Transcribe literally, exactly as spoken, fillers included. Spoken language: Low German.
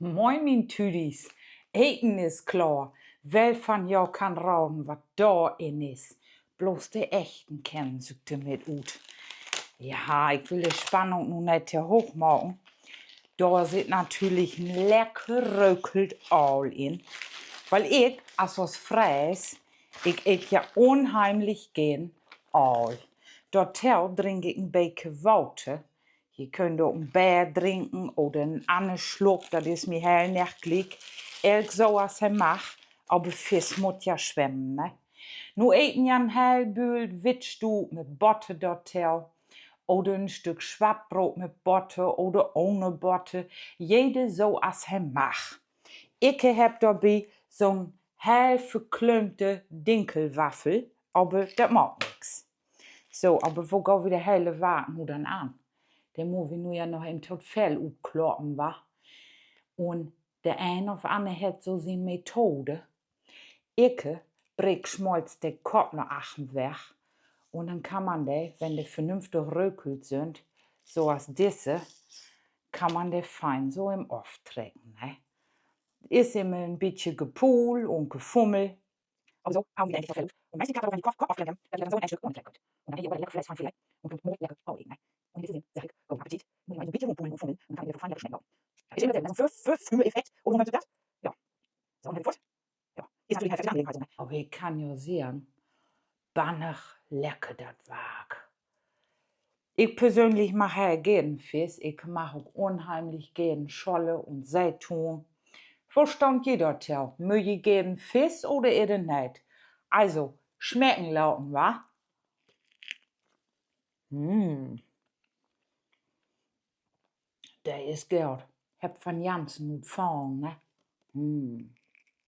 Moin, mien Tüdis. Eten is klaar. Well van jo kann raden, wat dor in is? Bloots de Echten kennen sük dormit ut. Ja, ik will de Spannung nu neet to hooch maken. Dor sitt natürlich en lecker rökelt Aal in. Wiel ik, as Oostfrees, ik eet ja unheimlich geern Aal. Dorto drink ik en beten Water. Ji köönt ok en Beer drinken oder en anner Sluck, dat is mi heel neet gliek. Elk so as he mag, aver Fisk mutt ja swemmen, ne? Nu eten ja en heel Bült Wittstuut mit Botter dorto. Oder en Stück Swattbroot mit Botter oder ohne Botter. Jeder so as he mag. Ik hebb dorbi so'n heel verklömpte Dinkelwaffel, aver dat maakt nix. So, aver wo gaht wi de hele Wark nu denn an? De mutt wi nu ja noch even to'n Fell utkloppen, wa? Un de een of anner hett so sien Methode. Ik breek smaals de Kopp na achtern weg. Un denn kann man de, wenn de vernünftig rökelt sünd, so as disse, kann man de fein so in oftrecken, ne? Is immer en bietje Gepuul un Gefummel. Aver so haut wi de endlich to'n Fell ut. Un meist klappt dat ok, wenn wi de Kopp, Kopp ofklemmt hebbt, dat wi denn so en Stück unten trecken köönt. Un denn hebbt wi ok lecker Fleesch von Filet un moot lecker Aal eten, ne? Un in disse Sinn segg ik: Gode Appetit. Nu noch en bietje rumpulen un fummeln, un denn kann wi de fein lecker smecken. Is immer so, wenn so Fööf-, Fööf-, Fümmer-Effekt, oder wo nöömt se dat? Ja. So, un denn foort. Ja, is natürlich en heftige Angelegenheit, so, ne? Aver ik kann jo seggen, bannig lecker dat Wark. Ik persönlich mag heel geern Fisk. Ik mag ok unheimlich geern Scholle un Seetoon. Wo staht ji dorto? Möögt ji geern Fisk oder eerder neet? Also, smecken laten, wa? Mm. De is goot. Hebb van Janssen utfungen, ne? Mm.